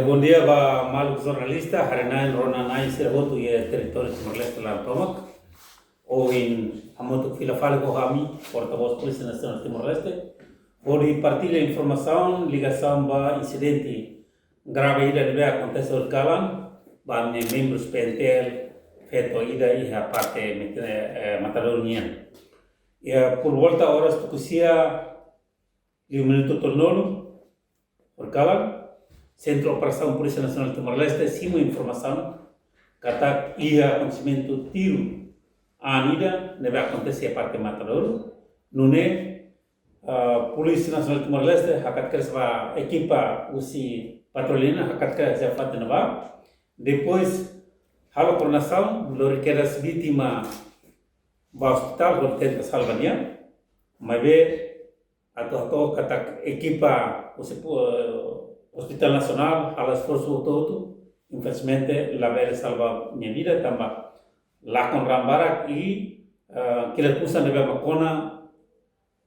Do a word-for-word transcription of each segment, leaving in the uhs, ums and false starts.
Bondia ba maluk jornalista, haree-na'in, rona-na'in sira hotu iha territóriu Timor-Leste laran tomak. Ohin hamutuk fila fali ho ami, portavós Polísia Nasionál Timor-Leste, hodi partilla informasaun ligasaun ba insidente grave ida ne'ebé akontese horikalan ba ami-nia membrus P N T L feto ida iha parte Met-, eh, Matadouro nian. Iha por volta oras tuku sia liu minutu tolunulu horikalan, Sentru Operasaun Polísia Nasionál Timor-Leste simu informasaun katak iha akontesimentu tiru an ida ne'ebé akontese iha parte Matadouro, nune'e, ah, Polísia Nasionál Timor-Leste hakat kedas ba ekipa husi patrulla nian, hakat kedas iha fatin ne'ebá. Depois halo koordenasaun, lori kedas vítima ba ospitál, hodi tenta salva nia. Maibé atu hato'o katak ekipa husi pu-, eh, Hospital Nasionál halo esforsu hotu-hotu, infelizmente labele salva nia vida tanba lakon raan barak i, eh, kilat pusan ne'ebé mak kona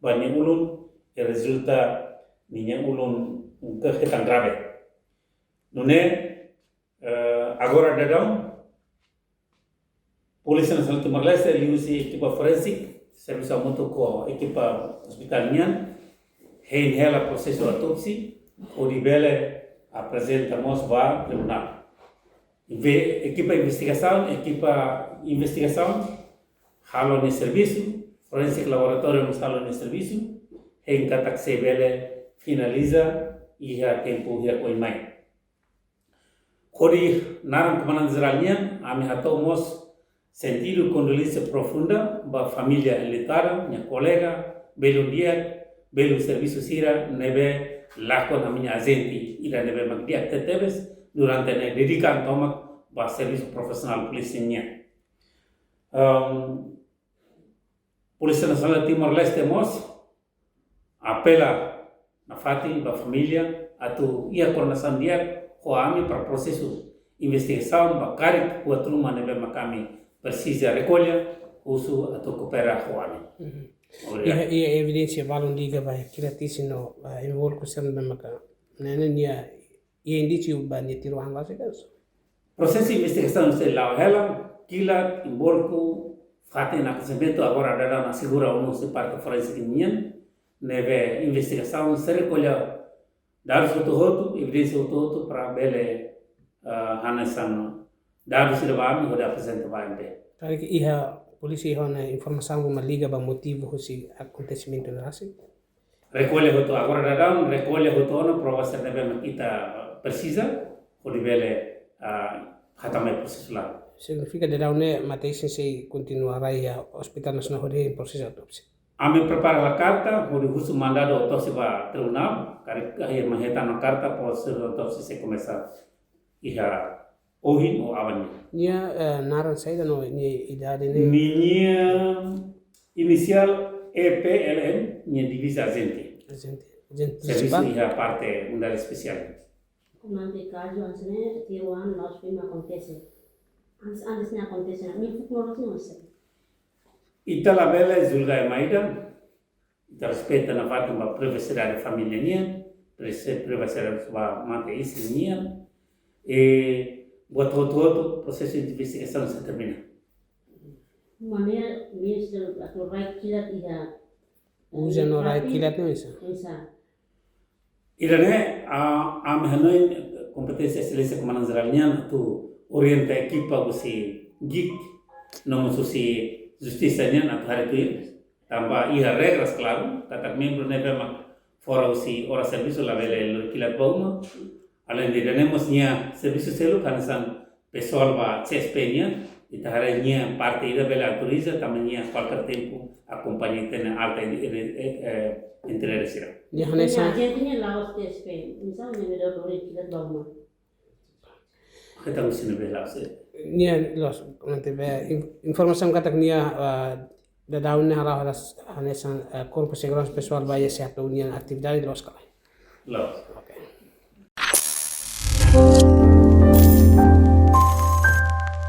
ba nia ulun, i rezulta ninia ulun hetan grave. Nune'e, eh, agora daudaun, Polísia Nasionál Timor-Leste liuhusi ekipa forensik servisu hamutuk ho ekipa ospitál nian hein hela prosesu autópsia hodi bele aprezenta mós ba tribunál. Inve-, ekipa investigasaun, ekipa investigasaun halo nia servisu, forensik laboratóriu mós halo nia servisu, hein katak sei bele finaliza iha tempu hirak oin mai. Hodi naran Komandante Jerál nian, ami hato'o mós sentidu kondolénsia profunda ba família enlutada, nia kolega, belun di'ak, belun servisu sira ne'ebé lakon ami-nia ajente ida ne'ebé mak di'ak tebetebes durante ne'e dedika an tomak ba servisu profisionál polísia nian. Em, Polísia Nasionál Timor-Leste mós apela nafatin ba família atu iha koordenasaun di'ak ho ami para prosesu investigasaun ba karik buat ruma ne'ebé mak ami presiza rekolla, husu atu koopera ho ami. Mhm. Obrigadu. Iha, iha evidénsia balun liga ba kilat isin no, ah, envolve ku sira ne'ebé maka ne'e nia iha indísiu ba nia tiru an rasik ka? Prosesu investigasaun sei la'o hela, kilat, envolve, fatin akontesimentu agora daudaun asegura ona husi parte forensik nian, ne'ebé investigasaun sei rekolla dadus hotu-hotu, evidénsia hotu-hotu para bele, ah, hanesan dadus ida ba ami hodi aprezenta ba M P. Karik iha polísia iha ona informasaun ruma liga ba motivu husi akontesimentu ne'e rasik? Rekolla hotu agora daudaun, rekolla hotu ona prova sira ne'ebé mak ita presiza, hodi bele, ah, hatama iha prosesu laran. Signifika daudaun ne'e mate-isin sei kontinua rai iha Hospital Nasionál hodi prosesu autópsia? Ami prepara hela karta, hodi husu mandadu autópsia ba tribunál, karik akhir mai hetan ona karta, prosesu autópsia sei komesa iha ohin ou aban nian. Nia, eh, naran saida no nia idade ne'e? Ninia inisiál E P L M, nia diviza ajente. Ajente, ajente servisu prinsipál iha parte unidade espesiál. Komandante, kazu hanesan ne'e tiru an la'ós foin mak akontese. Antes, antes ne'e akontese, ne'e fuk loron ne'e hanesan. Ita labele julga ema ida, ita respeita nafatin ba privasidade família nian, prese-, privasidade ba mate-isin nian, i buat hotu-hotu prosesu investigasaun sei termina. Maneira, ministru atu rai kilat iha, uza no rai kilat ne'e oinsá? Oinsá. Ida-ne'e, ah, ami hanoin kompeténsia Exelénsia Komandante Jerál nian atu orienta ekipa husi gik, no mós husi justisa nian atu haree tuir. Tanba iha regras klaru, katak membru ne'ebé mak fora husi oras servisu labele lori kilat ba uma. Além de ida-ne'e mós nia servisu seluk hanesan pesoál ba C S P nian, ita haree nia parte ida bele autoriza, tanba nia kualkér tempu akompaña ita-nia alta e, e, e, eh, entrega sira. Nia hanesan ajente nia la'ós C S P, misalnya nia lori kilat ba uma. Kita mesti lebih la'ós. Nia loos, nanti be in-, informasaun katak nia, eh, daudaun ne'e hala'o hanesan, eh, korpu seguransa pesoál ba iha S H U nian atividade loos ka lae? Loos.